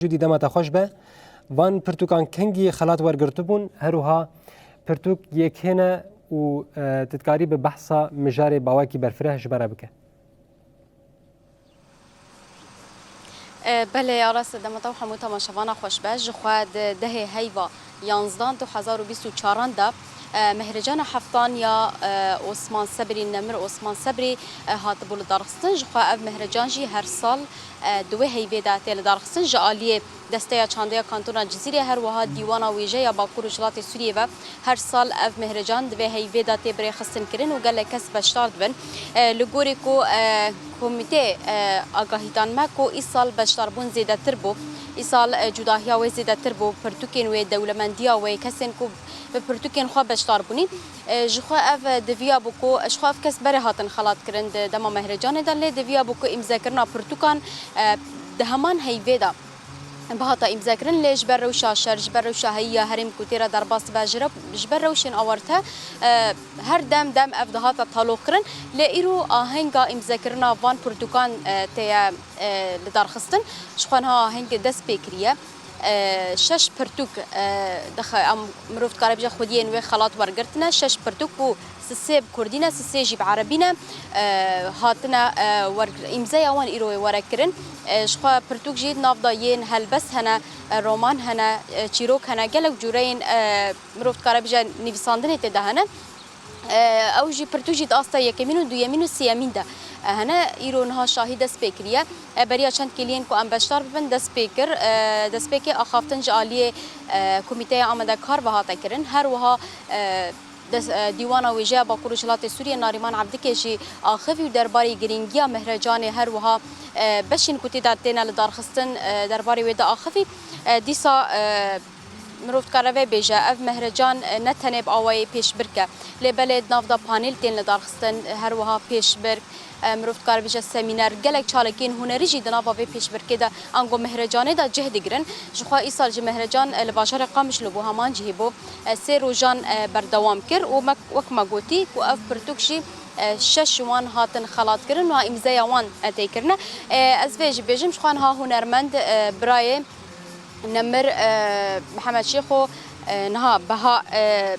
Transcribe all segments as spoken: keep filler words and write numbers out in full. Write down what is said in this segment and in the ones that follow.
Cûdî, dema te xweş be. Van pirtûkan kengî xelat wergirtibûn, her wiha pirtûk yê kê ne û, e, tu dikarî bi behsa mijarê bawekî berfireh ji me re bike? E, belê, ya rast e, dema te û hemû temaşevana xweş be. Ji xwe di dehê heyva yanzdan du hezar û bîst û çaran de, e, Mehrêcana Heftan ya, e, Osman Sebrî, Nemir Osman Sebrî, e, hatibû lidarxistin. Ji xwe ev mehrecan jî her sal, e, di wê heyvê de tê lidarxistin. Ji aliyê Desteya Çandeya Kantona Cizîrê, her wiha Dîwana Wêje ya Bakur û Rojhilatê Sûriyê ve her sal ev mehrecan di vê heyvê de tê birêxistin kirin û gelek kes beşdar dibin. E, li gorî ku, e, komîtê, e, agahî dan me ku îsal beşdarbûn zêdetir bû. Îsal, e, cudahiya wê zêdetir bû, pirtûkên wê, dewlemendiya wê, kesên ku bi pirtûkên xwe beşdar bûnî. E, ji xwe ev, e, diviya bû ku, ji xwe ev kes berê hatin xelatkirin di dema mehrecanê de, lê diviya bû ku îmzekirina pirtûkan, e, di heman heyvê de bihata îmzekirin, lê ji ber rewşa şer, ji ber rewşa heyî ya herêm ku tê re derbas dibe, ji re-, ji ber rewşên awarte, e, her dem dem ev dihata taloqkirin. Lê îro ahenga îmzekirina van pirtûkan, e, tê ye, e, lidarxistin. Ji xwe niha aheng dest pê kiriye. E, şeş pirtûk, e, dixe-, em, mirov dikare bêje xwediyên wê xelat wergirtine. Şeş pirtûk ku sisê bi kurdî ne, sisê jî bi erebî ne, e, hatine, e, wer-, îmzeya wan îro were kirin. E, ji xwe pirtûk jî di nav de yên helbest hene, e, roman hene, e, çîrok hene, gelek cûreyên, e, mirov dikare bêje nivîsandinê tê de hene. E, ew jî pirtûk jî di asta yekemîn û duyemîn û sêyemîn de, e, hene. Îro niha şahî dest pê kiriye. E, beriya çend kêliyên ku em beşdar bibin dest pê kir. E, destpêkê axaftin ji aliyê, e, Komîteya Amadekar ve hate kirin. Her wiha, e, des-, e, Dîwana Wêjeya Bakur û Rojhilatê Sûriyê Narîman Evdikê jî axivî û derbarê girîngiya mehrecanê, her wiha, e, beşên ku tê de têne lidarxistin, e, derbarê wê de axivî. E, dîsa, e, mirov dikare vê bêje, ev mehrecan, e, ne tenê bi awayê pêşbirk e, lê belê di nav de panel tên lidarxistin, e, her wiha pêşbirk, e, mirov dikare bêje semîner, gelek çalakiyên hunerî jî di nava vê pêşbirkê de ango mehrecanê de cih digirin. Ji xwe îsal jî mehrecan, e, li bajarê Qamişlo bû, heman cihê bû, e, sê rojan, e, berdewam kir û me, wek me gotî ku ev pirtûk jî, e, şeş ji wan hatin xelatkirin û îmzeya wan, e, tê kirine. E, ez vê jî bêjim, ji xwe niha hunermend, e, birayê Nemir, e, Mihemed Şêxo, e, niha Beha, e,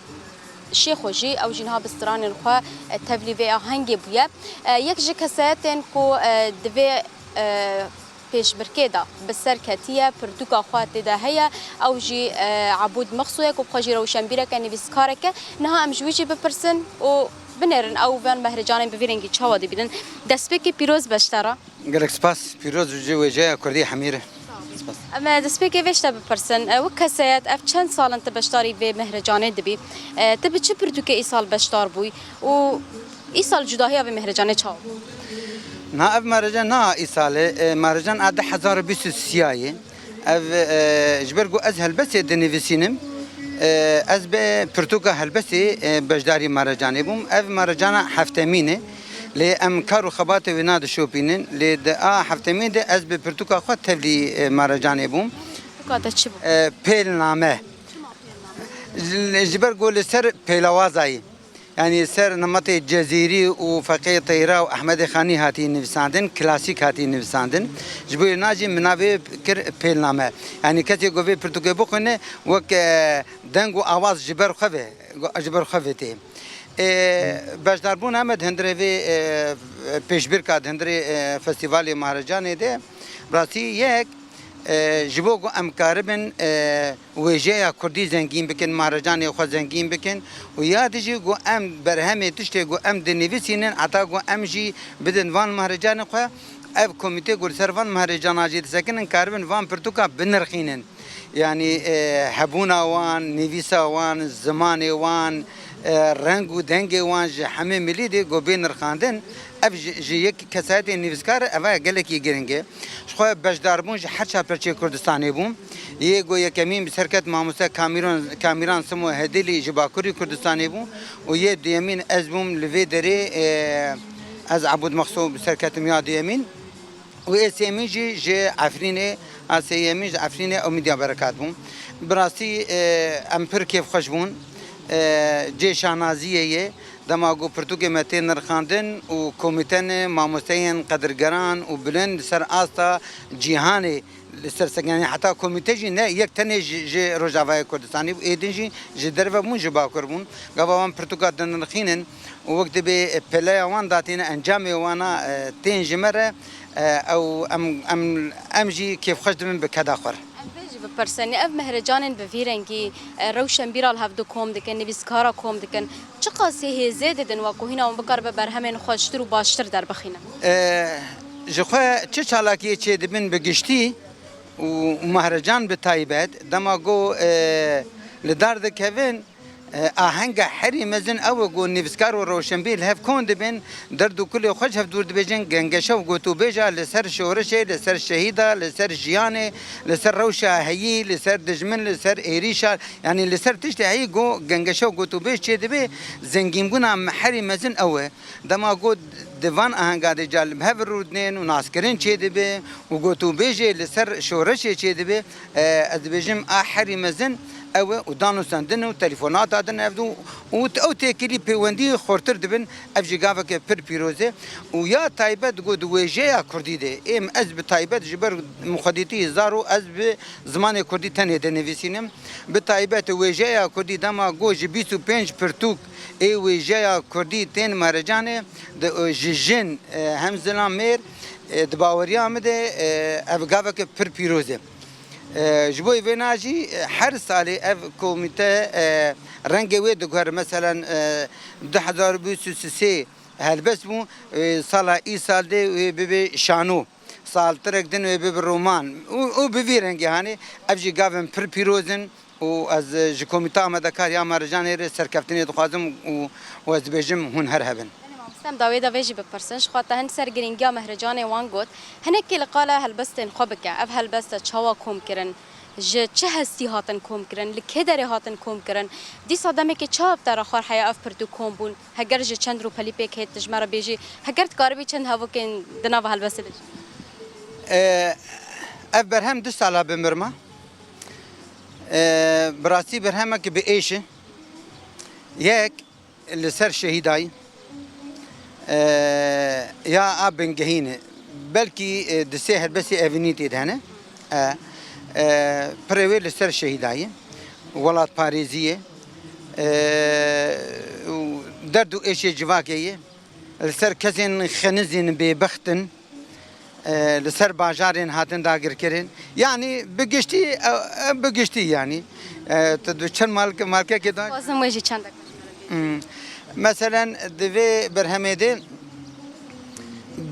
Şêxo jî, ew jî niha bi stranên xwe, e, tevlî vê ahengê bûye. E, yek ji kesayetên ku, e, di vê, e, pêşbirkê de bi ser ketiye, pirtûka xwe tê de heye, ew jî, e, Ebûd Mexso ye ku bi xwe jî rewşenbîrek e, nivîskarek e. Niha em ji wî jî bipirsin û binêrin ew van mehrecanên bi vî rengî çawa dibînin. Destpêkê pîroz be ji te re. Gelek spas. Pîroz ji wêjeya Kurdî hemî re. Spas. Em, e, destpêkê vê ji te bipirsin. E, wek kesayet, ev çend sal in tu beşdarî vê mehrecanê dibî? E, tu bi çi pirtûkê îsal beşdar bûyî? Û îsal cudahiya vê mehrecanê çawa bû? Na ev mehrecan na îsal e. E, mehrecan a du hezar û bîst û siyayê. Ev, e, ji ber ku ez helbestê dinivîsînim, e, ez bi pirtûka helbestê, e, beşdarî mehrecanê bûm. Ev mehrecana heftemîn e. Lê em kar û xebatê wê nadişopînin. Lê di a heftemîn de ez bi pirtûka xwe tevlî, e, mehrecanê bûm. Pirtûka te çi bû? E, Pêlname. Çima Pêlname? Ji, ji ber ku li ser pêlawazayî. Yanî ser nemetê Cezîrî û Feqê Teyra û Ehmedê Xanî hatî nivîsandin, klasîk hatî nivîsandin. Ji bo na jî min navê kir Pêlname. Yanî kesê ku vê pirtûkê bixwîne, wek, e, deng û awaz ji ber xwe ve, ji ber xwe ve tê. E, beşdarbûna me di hundirê vê, e, pêşbirka di hundirê, e, festîvalê Mahrecanê de, bi rastî yek, e, ji bo ku em karibin, e, wêjeya kurdî zengîn bikin, mahrecanê xwe zengîn bikin û ya dijî ku em berhemê tiştê ku em dinivîsînin, heta ku em jî bidin van mahrecanê xwe, ev komîtê ku li ser van mahrecana jî disekinin, karibin van pirtûka binirxînin. Yanî, e, hebûna wan, nivîsa wan, zimanê wan, e, reng û dengê wan ji hemê milî de ku bê nirxandin, ev ji, ji yek kesayetê nivîskar, eva gelekî giring e. Ji xwe beşdarbûn ji her çar perçê Kurdistanê bû. Yê ku yekemîn bi ser ket mamoste Kamîron, Kamîran Simo Hedilî ji Bakurî Kurdistanê bû û yê duyemîn ez bûm li vê derê, e, ez Ebûd Mexso bi ser ketim ya duyemîn. Û ê sêmîn jî ji Efrînê, a sêyemîn ji Efrînê ew min diya berekat bû. Bi rastî, e, em pir kêfxweş bûn. E, cê şanaziyê ye. Dema ku pirtûkê me tê nirxandin û komîtene mamosteyên qedirgeran û bilind li ser asta cîhanê Li ser sekinanî heta komîte jî ne yek tenê ji, ji Rojavayê Kurdistanê bû, êdin jî ji derve bûn, ji Bakur bûn. Gava wan pirtûka dinirxînin û wek dibê pêleya wan datîne, encamê wana, e, tên ji me re, e, ew em, em, em jî kêfxweş dibin bi keda xwe re. Em vê jî bipirsin, ev mehrecanên bi vî rengî, e, rewşenbîra li hevdu kom dikin, nivîskara kom dikin, çiqasî hêzê didin wa ku hîna wan bikaribe berhemên xweştir û baştir derbixîne? E, ji xwe çi çalakiyê çêdibin bi giştî û mehrecan bi taybet, dema ku, e, li dar dikevin, e, ahenga herî mezin ew e ku nivîskar û rewşenbîr li hev kom dibin, derd û kulê xwe ji hev dûr dibêjin, gengeşe û gotûbêja li ser şoreşê, li ser şehîda, li ser jiyanê, li ser rewşa heyî, li ser dijmin, li ser êrîşa, yanî li ser tiştê heyî ku gengeşe û gotûbêj çêdibe, zengînbûna me herî mezin ew e. Dema ku di van ahenga de ca li hev rûdinên û naskirin çêdibe û gotûbêjê li ser şoreşê çêdibe, e, ez dibêjim a herî mezin ew e û danûstandin û telefonata din ev dû û t-, ew têkilî pêwendî xurtir dibin. Ev jî gaveke pir pîroz e û ya taybet ku di wêjeya kurdî de êm ez bi taybet ji ber min xwedîtî zar û ez bi zimanê kurdî tenê dinivîsînim. Bi taybet wêjeya kurdî dema ku ji bîst û pênc pirtûk ê wêjeya kurdî tên mehrecanê, di, ji jin, e, hem zilam mêr, e, di baweriya min de, e, ev gaveke pir pîroz e. E, ji bo vêna jî, e, her salê ev komîte, e, rengê wê diguhere. Meselen, e, du hezar û bîst û sê helbest bû, e, sala îsal de wê bibe şano. Saltirek din wê bibe roman. Û, û bi vî rengî hanê, ev jî gavên pir pîroz in. Û ez, e, ji Komîta Amadekar ya Mehrecanê re serkeftinê dixwazim û, û ez dibêjim hûn her hebin. Belê mamoste, em dawê de vê jî bipirsin. Ji xwe te hin ser girîngiya mehrecanê wan got. Hinekî li qala helbestên xwe bike. Ev helbest te çawa kom kirin? Ji çi hestî hatin kom kirin? Li kê derê hatin kom kirin? Dîsa demekê çawa bi te re xwe heya ev pirtûk kom bûn? Heger ji çend rûpelî pêk hêt tu ji me re bêjî, heger dikaribî çend hevokên di nava helbestê de jî? E, ev berhem du sala bi mir ma. E, bi rastî berhemek bi êş e. Yek li ser şehîdayî, e, ya a bingehîn e. Belkî, e, di sê helbestê evînî tê de hene. E, e, pirê wê li ser şehîdayî, welatparêziyê, e, û derd û êşê civakê ye. Li ser kesên xenizîn bêbext in, e, li ser bajarên hatin dagirkirin. Yanî bi giştî, e, e, bi giştî yanî. E, tu di çend mal-, malkekê de. Dixwazim wê jî çendek. Hmm. Meselen di vê berhemê de,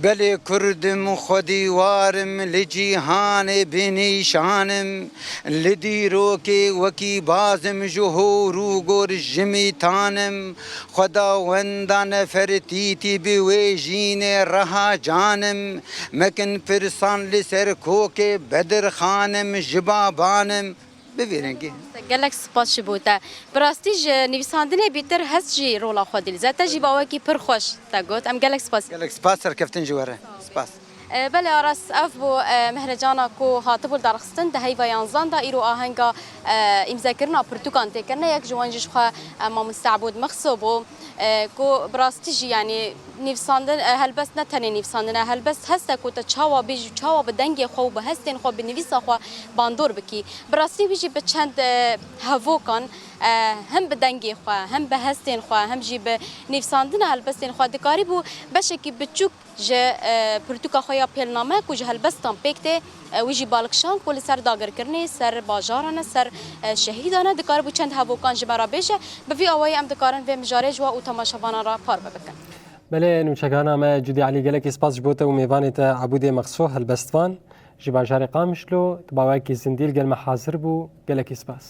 belê Kurd im, xwedî war im, li cîhanê bi nîşan im, li dîrokê wekî baz im, ji hor û gor ji mîtan im, Xwedawenda nefertîtî bi wê jînê reha can im, mekin pirsan li ser kokê Bedir Xan im, ji baban im. Bi vî rengî. Gelek spas ji bo te. Bi rastî ji nivîsandinê bîtir hest jî rola xwe dîlize. Te jî bawekî pir xweş te got. Em gelek spas. Gelek spas, serkeftin ji we re. Spas. E, belê Aras, ev bû, e, mehrecana ku hatibû darxistin di heyva yanzan de, îro ahenga, e, îmzekirina pirtûkan tê kirine. Yek ji wan jî ji xwe, e, mamoste Ebûd Mexso bû, e, ku bi rastî jî, yanî, nivîsandin, e, helbest ne tenê nivîsandin e, helbest hest e ku te çawa bêjî û çawa bi dengê xwe û bi hestên xwe, bi nivîsa xwe bandor bikî. Bi rastî wî jî bi çend, e, hevokan, e, hem bi dengê xwe, hem bi hestên xwe, hem jî bi nivîsandina helbestên xwe dikarîbû beşekî biçûk ji, e, pirtûka xwe ya pêlname ku ji helbestan pêk tê, e, wî jî bal kişand ku li ser dagirkirinê, ser bajaran e, ser, e, şehîdan e, dikaribû çend hevokan ji me re bêje. Bi vî awayî em dikarin vê mijarê ji we û temaşevanan re parve bikin. Belê, nûçegana me Cudî Elî, gelekî spas ji bo te û mêvanê te Ebûdê Mexso, helbestvan ji bajarê Qamişlo, di bawekî zindî li gel me hazir bû, gelekî spas.